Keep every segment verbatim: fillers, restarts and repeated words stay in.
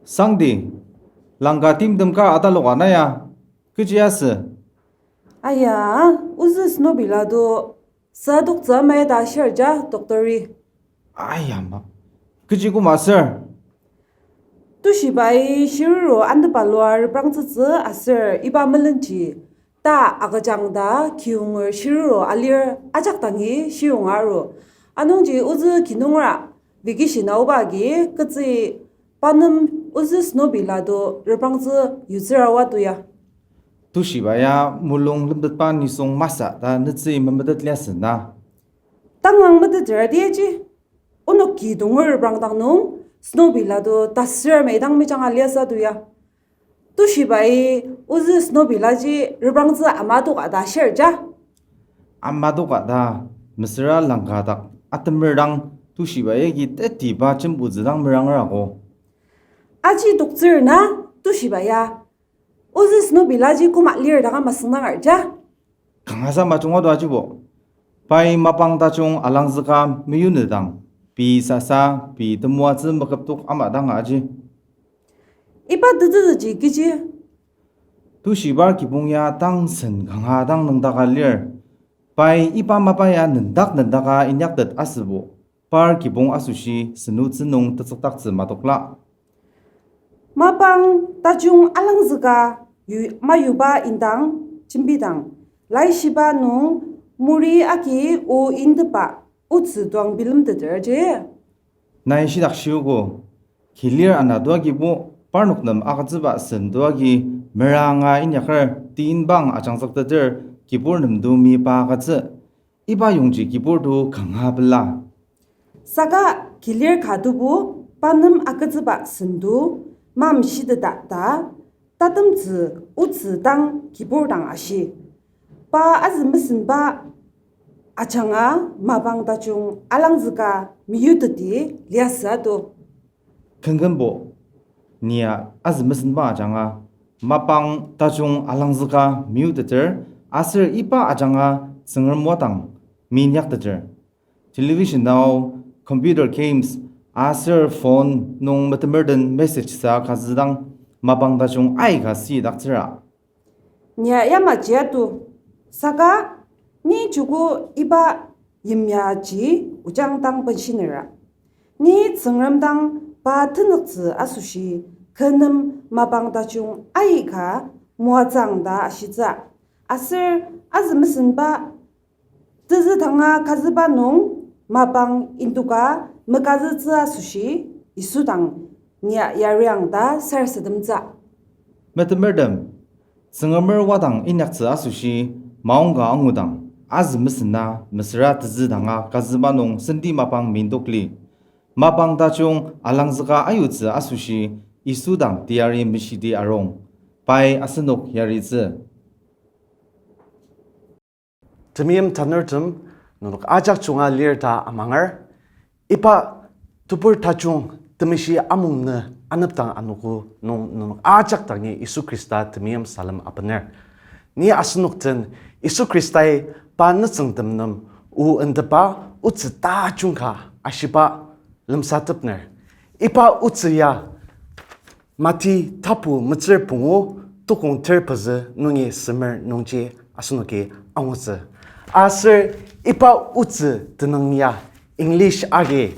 Sangdi, langka timtem ka ataloka na ya, kechi asü? Aya, ozü Snow Bila to sadoktsü ama ta shir ja, doctor-i. Aya ma, kechi koma sür? Tushibai shiruru antepa lua reprangtsütsü aser iba melenji ta agüjang ta kiyonger shiruru alir ajak dangi shiyonga aru. Anungji ozü kinungra vacation aoba agi ketsü pa nem ozü Snow Bila to reprangtsü yutsüra wa to ya. Tushiba ya mulung lemtetba nisung masü ta netsü memetet liasü na. Tangang meteter adiaji. Onok ki tonger reprangdang nung Snow Bila to tasür meidang mejanga liasü to ya. Tushibai ozü Snow Bila ji reprangtsü ama toka ta shir ja. Ama toka ta, mesüra langka dak atemer dang Tushibai agi tetiba jembutsü dang merangera ko. Aji toktsür na Tushiba ya. Ozü Snow Bila ji koma lir daka masüngdang ar ja. Kangasa majunga to ajibo. Pai mapang tajung alangzüka meyunedang, pei sasa, pei temoatsü meküptok ama dang aji. Iba tetezüji kechi? Tushibar kibong ya tang sen kanga dang nüngdaka lir. Pai iba mapa ya nendak nendaka inyaktet asübo. Par kibong asoshi senotsü nung tetsükdaktsü matokla. Mapang tajung alangzüka yu-, mayuba indang jembidang, laishiba nung muri agi o indeba otsü tuang bilemteter ji. Nai shidak shiogo, kilir ana toagibo parnok nem agütsüba sen toagi meranga inyaker ti inbang ajangzükteter kibur nem to mipa agütsü. Iba yongji kibur to kanga pela. Saka kilir ka tobo pa nem agütsüba sen to mamshiteta ta, tatemtsü otsü dang kibur dang ashi. Pa azü mesenba ajanga mapang tajung alangzüka meyuteti liasü ato. Kenkenbo, nia azü mesenba ajanga mapang tajung alangzüka meyutteter, aser iba ajanga Tsüngrem wadang minyakteter. Television nao, computer games, aser phone nung metemertem message sa kazüdang mapang tajung aika sidaktsüra. Nia yamaji ato, saka ni joko iba yimyaji ojang dang benshinera. Ni Tsüngrem dang pa tenüktsü asoshi kü nem mapang tajung aika moatsüang ta ashitsü. Aser azü mesenba tezü danga kazüba nung mapang indoka mekazütsü asoshi Yisu dang nia yariang ta sarasademtsü. Metemertem, Tsüngremer wadang inyaktsü asoshi maongka angudang, azü mesena mesüra tezü danga kazüba nung senti mapang mindokli. Mapang tajung alangzüka ayutsü asoshi Yisu dang teyari meshidi arung. Pai asenok yaritsü. Temeim tanurtem, nenok ajak junga lir ta amanger. Iba tebur tajung temeshi amung nü anepdang anogo nung nenok ajak dangi Yisu Khrista temeim salem abener. Ni asenok den Yisu Khristai pa nütsüngtem nem o entepa otsü tajung ka ashiba lemsatepner. Iba otsü ya Mati tapu metsür pungu tukong ter pezü nungi semer nungji asenoki angutsü. Aser iba otsü tenüng ya English agi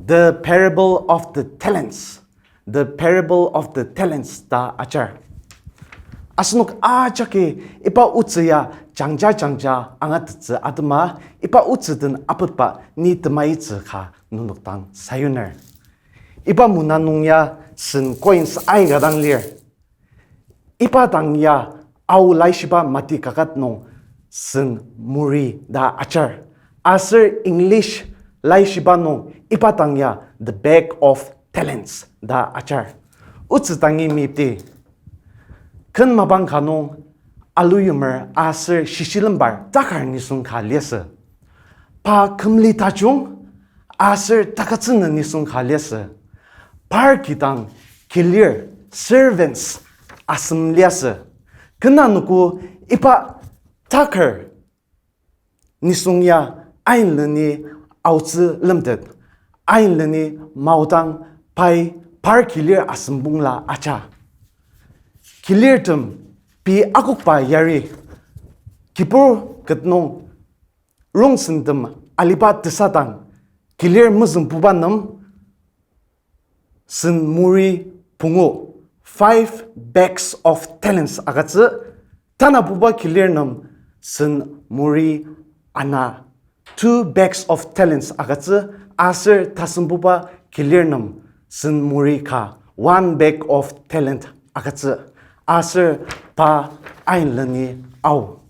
The Parable of the Talents, The Parable of the Talents ta ajar. Asenok ajaki iba otsü ya jangja jangja angatettsü atema iba otsü den apetba ni temaitsü ka nenok dang sayuner. Iba muna nung ya sen coins aika dang lir. Iba dang ya Ao laishiba mati kaket nung sen muri ta ajar. Aser English laishiba nung iba dang ya The Bag of Talents ta ajar. Otsü dangi meyipdi. Ken mapang ka nung aluyumer aser shishilembar takar nisung ka liasü. Pa kümli tajung aser takütsünü nisung ka liasü. Par kidang kilir servants asem liasü. Kena nogo iba takar nisung ya ainleni aotsü lemtet. Ainleni maodang pai par kilir asem pongla aja. Kilirtem pei akokba yari, kibur ket nung rongsentem aliba tesadang, kilir mezüngbuba nem sen muri pungu, five bags of talents agütsü, tanabuba kilir nem sen muri ana, two bags of talents agütsü, aser tasembuba kilir nem sen muri ka, one bag of talent agütsü, aser pa ainleni ao.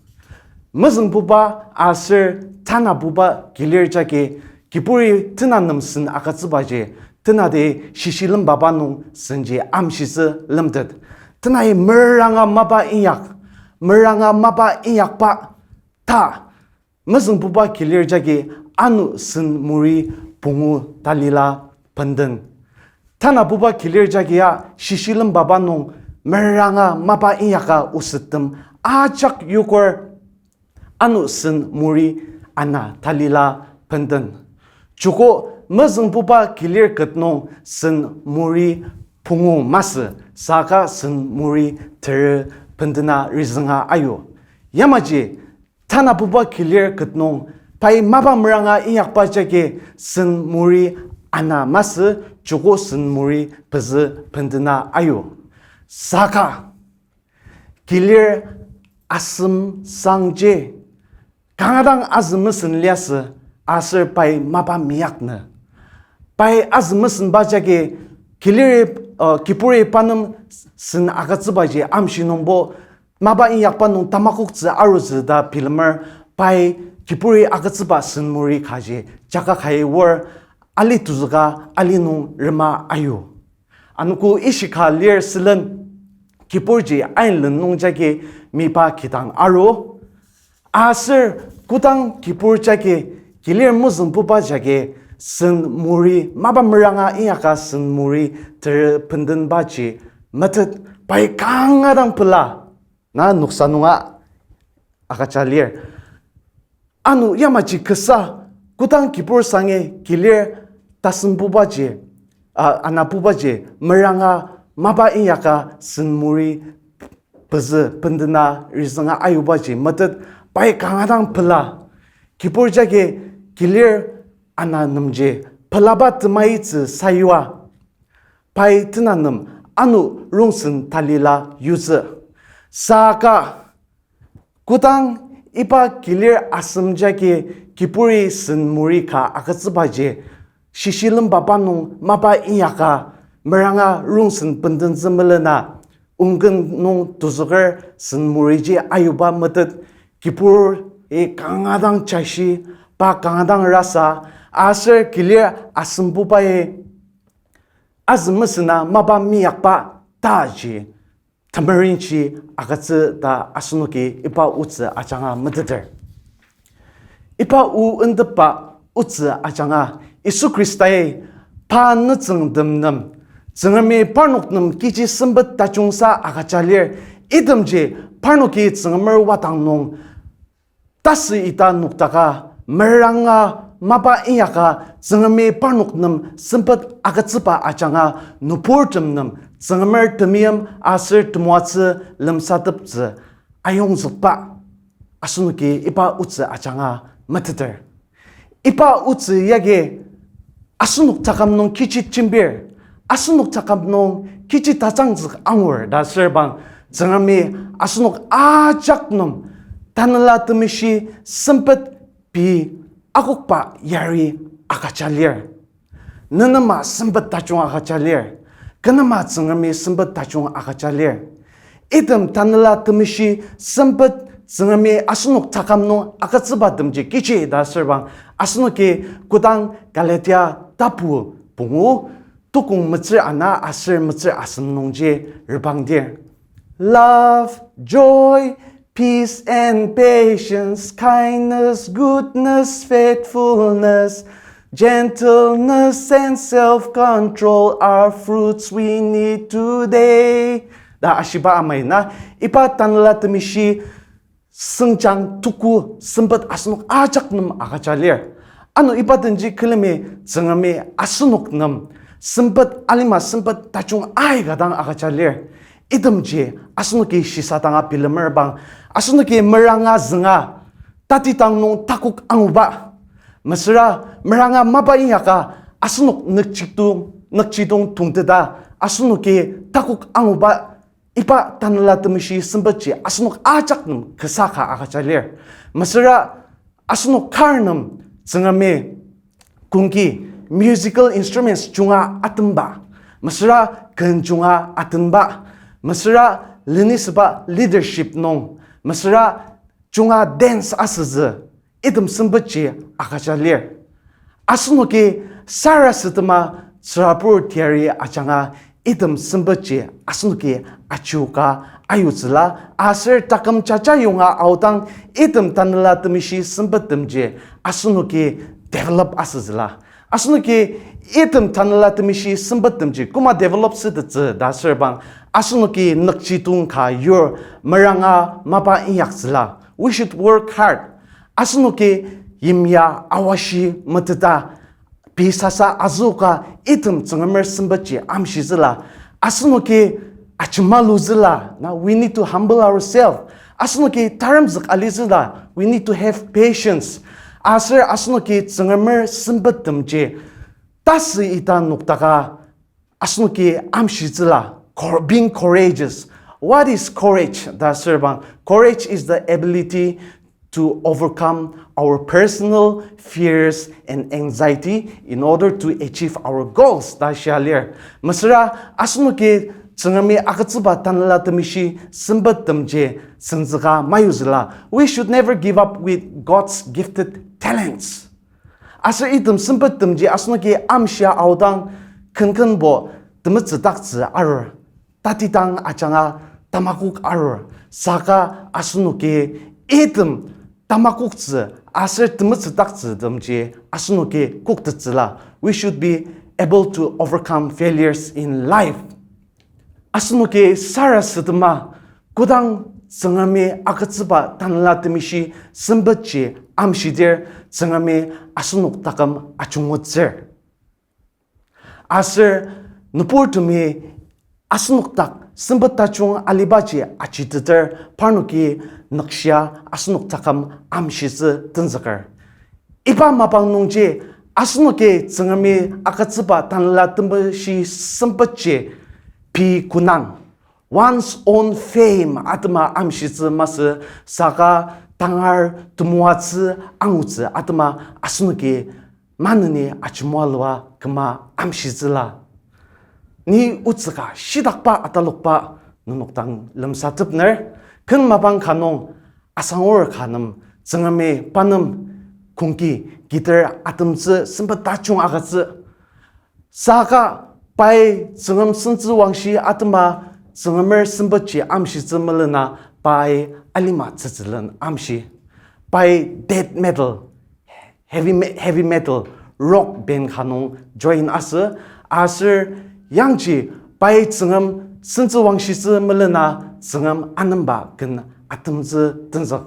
Mezüngbuba aser tanabuba kilir jagi kiburi tena nem sen agütsübaji, tenati shishilemba ba nung senji amshitsü lemtet. Tenai meranga mapa inyak, meranga mapa inyakba ta mezüngbuba kilir jagi ano sen muri pungu talila benden. Tanabuba kilir jagi ya shishilemba ba nung meranga mapa inyaka osettem ajak yoker ano sen muri ana talila benden. Joko mezüngbuba kilir ket nung sen muri pungu masü, saka sen muri terü bendena rizünga ayu. Yamaji tanabuba kilir ket nung pai mapa meranga inyakba jagi sen muri ana masü, joko sen muri pezü bendena ayu. Saka kilir asem sangji kanga dang azü mesen liasü, aser pai mapa minyaknü. Pai azü mesenba jagi kilir, uh, kiburi pa nem sen agütsübaji amshi nungbo mapa inyakba nung tamakoktsü arutsü ta bilemer, pai kiburi agütsüba sen muri kaji jaka kai wor ali tozüka ali nung rema ayu. Anogo ishika lir sülen kiburji ainlen nung jagi mipa kidang aru. Aser kodang kibur jagi kilir mezüngbuba jagi sen muri mapa meranga inyaka sen muri terü bendenbaji metet, pai kanga dang pela. Na noksa nunga agüja lir. Ano yamaji kasa, kodang kibur sangi kilir tasembubaji, a, anabubaji meranga mapa inyaka sen muri pezü bendena rizünga ayubaji metet, pai kanga dang pela. Kibur jagi kilir ana nemji pelaba temaitsü sayua, pai tena nem ano rongsen talila yutsü. Saka kodang iba kilir asem jagi kiburi sen muri ka agütsübaji, shishilemba ba nung mapa inyaka meranga rongsen bendentsü melena, ongken nung tozüker sen muriji ayuba metet, kiburi kanga dang jashi, pa kanga dang rasa, aser kilir asembubai azü mesena mapa minyakba taji temerinji agütsü ta asenoki iba otsü ajanga meteter. Iba o endeba otsü ajanga Yisu Khristai pa nütsüngtem nem Tsüngremi parnok nem kechi sempet tajungsa agüja lir, itemji parnoki Tsüngremer wadang nung tasü ita nokdaka meranga mapa inyaka Tsüngremi parnok nem sempet agütsüba ajanga nüburtem nem Tsüngremer temeim aser temoatsü lemsateptsü ayongzükba asenoki iba otsü ajanga meteter. Iba otsü yagi asenok taküm nung kechi jembir, asenok taküm nung kechi tajangzük angur ta asürbang, Tsüngremi asenok ajak nem Tanela Temeshi sempet pei akokba yari agüja lir. Nenema sempet tajung agüja lir. Kü nema Tsüngremi sempet tajung agüja lir. Item Tanela Temeshi sempet Tsüngremi asenok taküm nung agütsübatemji kechi ta asürbang, asenoki kodang Galatia tapu pungu, tukong metsür ana aser metsür asem nungji reprangdir. Love, joy, peace and patience, kindness, goodness, faithfulness, gentleness and self-control are fruits we need today. Ta ashiba amai na, iba Tanela Temeshi sengjang tuku sempet asenok ajak nem agüja lir. Ano iba denji külemi Tsüngremi asenok nem sempet alima sempet tajung aika dang agüja lir. Itemji asenoki shisadanga bilemer bang, asenoki meranga zünga, tatidang nung takok anguba, mesüra meranga mapa inyaka asenok nükjidong, nükjidong tongteta asenoki takok anguba, iba Tanela Temeshi sempetji asenok ajak nem kasa ka agüja lir. Mesüra asenok kar nem Tsüngremi kongki musical instruments junga atenba, mesüra ken junga atenba, mesüra lenisüba leadership nung, mesüra junga dance asütsü, item sempetji agüja lir. Asenoki sarasadema tsürabur teyari ajanga item sempetji asenoki ajuka ayutsüla, aser taküm jaja yonga aodang item Tanela Temeshi sempettemji asenoki develop asütsüla. Asenoki item Tanela Temeshi sempettemji koma develop sütettsü ta asür bang, asenoki nükjidong ka yur meranga mapa inyaktsüla. We should work hard. Asenoki yimya awashi meteta, pei sasa azüoka item Tsüngremer sempetji amshitsüla. Asenoki ajemalutsüla. Na, we need to humble ourselves. Asenoki taremzük alitsüla. We need to have patience. Aser asenoki Tsüngremer sempettemji tasü ita nokdaka asenoki amshitsüla. Cour-, being courageous. What is courage? Ta asür bang, courage is the ability to overcome our personal fears and anxiety in order to achieve our goals, ta shia lir. Mesüra asenoki Tsüngremi agütsüba Tanela Temeshi sempettemji senzüka mayutsüla. We should never give up with God's gifted talents. Aser item sempettemji asenoki amshia aodang kenkenbo temetsüdaktsü arur. Tatidang ajanga tamakok arur. Saka asenoki item tamakoktsü aser temetsüdaktsütemji asenoki koktettsüla. We should be able to overcome failures in life. Asenoki sarasadema kodang Tsüngremi agütsüba Tanela Temeshi sempetji amshidir, Tsüngremi asenok taküm ajungutsür. Aser nüburtemi asenok dak sempet tajung alibaji ajiteter parnoki nükshia asenok taküm amshitsü tenzüker. Iba mapang nungji asenoki Tsüngremi agütsüba Tanela Temeshi sempetji pei konang, one's own fame atema amshitsü masü, saka tangar temoatsü angutsü atema asenoki maneni ajemoalua küma amshitsüla. Ni otsü ka shidakba atalokba nenok dang lemsatepner, ken mapang ka nung asangur ka nem Tsüngremi pa nem kongki kidar atemtsü sempet tajung agütsü. Saka pai Tsüngrem sentsü wangshi atema Tsüngremer sempetji amshitsü melena pai alima tsütsülen amshi. Pai death metal, heavy me-, heavy metal, rock band ka nung join asü, aser yangji pai Tsüngrem sentsü wangshitsü melena Tsüngrem anemba ken atemtsü tenzük.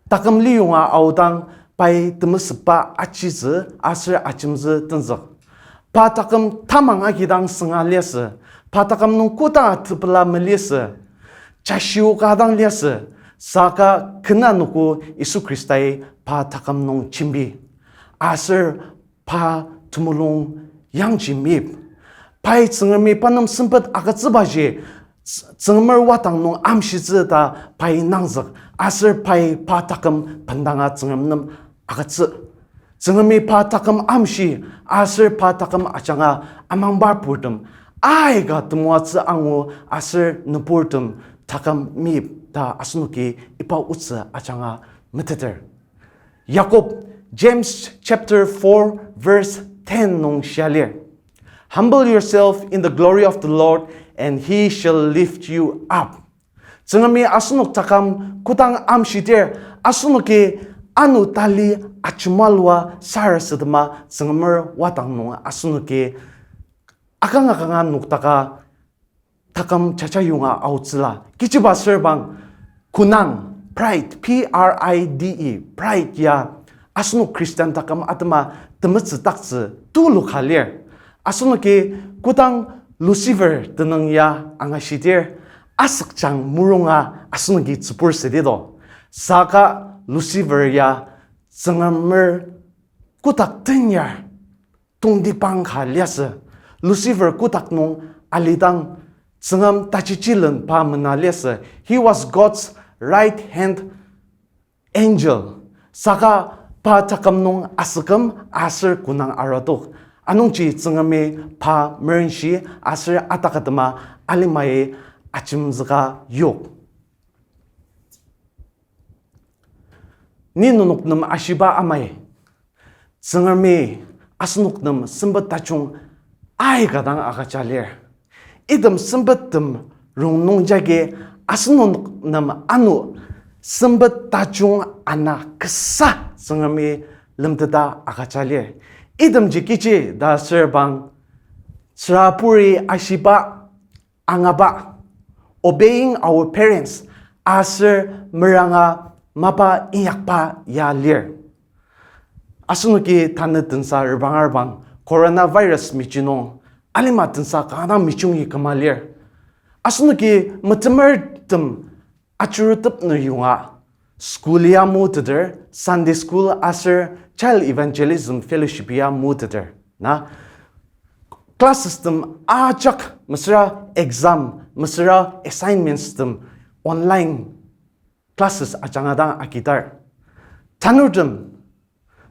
Taküm liyonga aodang pai temesüba achitsü aser ajemtsü tenzük. Pa taküm tamang agidang sünga liasü, pa taküm nung kodanga tepela meliasü, jashioka dang liasü, saka kena noko Yisu Khristai pa taküm nung jembi. Aser pa temulung yangji meyip. Pai Tsüngremi pa nem sempet agütsübaji, Ts-, Tsüngremer wadang nung amshitsü ta pai nangzük, aser pai pa taküm bendanga Tsüngrem nem agütsü. Tsüngremi pa taküm amshi, aser pa taküm ajanga amangba purtem aika temoatsü angu, aser nüburtem taküm meyip ta asenoki iba otsü ajanga meteter. Jakob, James chapter four verse ten nung shia lir, "Humble yourself in the glory of the Lord, and he shall lift you up." Tsüngremi asenok taküm kodang amshidir, asenoki ano tali ajemalua sarasadema Tsüngremer wadang nung asenoki akanga kanga nokdaka taküm jaja yonga aotsüla. Kechiba asür bang, konang, pride, P R I D E, pride ya asenok Christian taküm atema temetsüdaktsü tulu ka lir. Asenoki kodang Lucifer tenüng ya angashidir, asükjang murunga asenoki tsübur südi do. Saka Lucifer ya Tsüngremer kotak tenyar tongtibang ka liasü. Lucifer kotak nung alidang Tsüngrem tachichilen pa mena liasü. He was God's right hand angel. Saka pa taküm nung asüküm aser konang arutok. Anungji Tsüngremi pa merenshi aser atakatema alimai ajemzüka yok. Ni nenok nem ashiba amai, Tsüngremi asenok nem sempet tajung aika dang agüja lir. Item sempettem rongnung jagi asenok nem ano sempet tajung ana kasa Tsüngremi lemteta agüja lir. Itemji kechi ta asürabang, tsüraburi ashiba angaba, obeying our parents, aser meranga mapa inyakba ya lir. Asenoki tanü tensa repranga reprang coronavirus mechinung, alima tensa kanga dang mechungi küma lir. Asenoki metemertem achurutep nü yonga school ya muteter, Sunday school aser Child Evangelism Fellowship ya muteter. Na classes tem ajak mesüra exam, mesüra assignments tem online classes ajanga dang agidar. Tanurtem,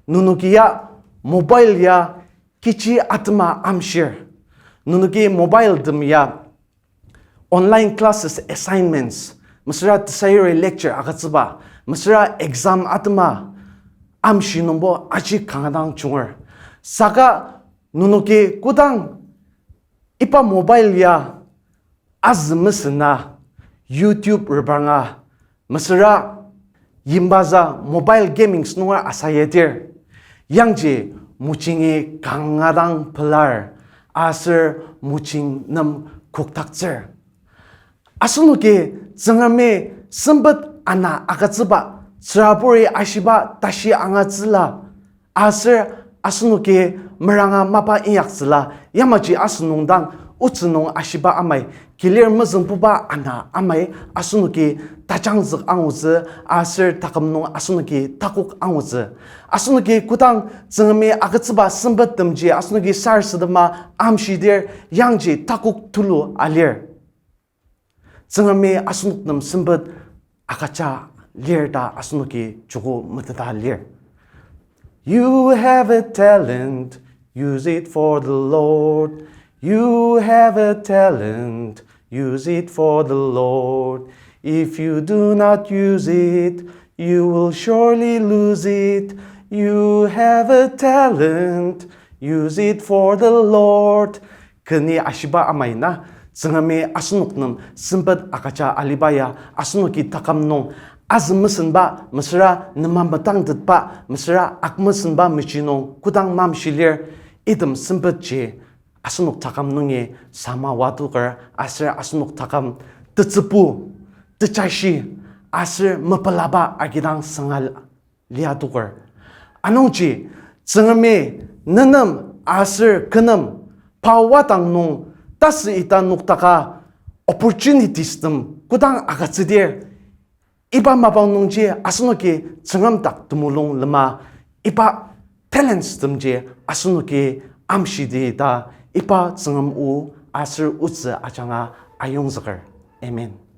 nenoki ya mobile ya kechi atema amshir. Nenoki mobile tem ya online classes, assignments, mesüra tesayuri lecture agütsüba, mesüra exam atema amshi nungbo aji kanga dang junger. Saka nenoki kodang iba mobile ya azü mesena YouTube repranga, mesüra yimbaza mobile gamings nunger asayedir, yangji mojingi kanga dang pelar, aser mojing nem kokdaktsür. Asenoki Tsüngremi sempet ana agütsüba, tsüraburi ashiba tashi angatsüla, aser asenoki meranga mapa inyaktsüla, yamaji asenok dang otsü nung ashiba amai, kilir mezüngbuba ana amai, asenoki tajangzük angutsü, aser taküm nung asenoki takok angutsü. Asenoki kodang Tsüngremi agütsüba sempettemji asenoki sarasadema amshidir, yangji takok tulu alir. Tsüngremi asenok nem sempet agüja lir ta asenoki joko meteta lir. You have a talent, use it for the Lord. You have a talent, use it for the Lord. If you do not use it, you will surely lose it. You have a talent, use it for the Lord. Keni ashiba amai na, Tsüngremi asenok nem sempet agüja aliba ya, asenoki taküm nung azü mesenba, mesüra nema metangtetba, mesüra ak mesenba mechi nung kodang mamshi lir, item sempetji asenok taküm nungi sama watoker, aser asenok taküm tetsübu, tejashi, aser mepelaba agidang sanga liatoker. Anungji, Tsüngremi nenem aser kü nem pa wadang nung tasü ita noktaka opportunities tem kodang agütsüdir, iba mapang nungji asenoki Tsüngrem dak temulung lema, iba talents temji asenoki amshidi ta iba Tsüngrem o aser otsü ajanga ayongzüker. Amen.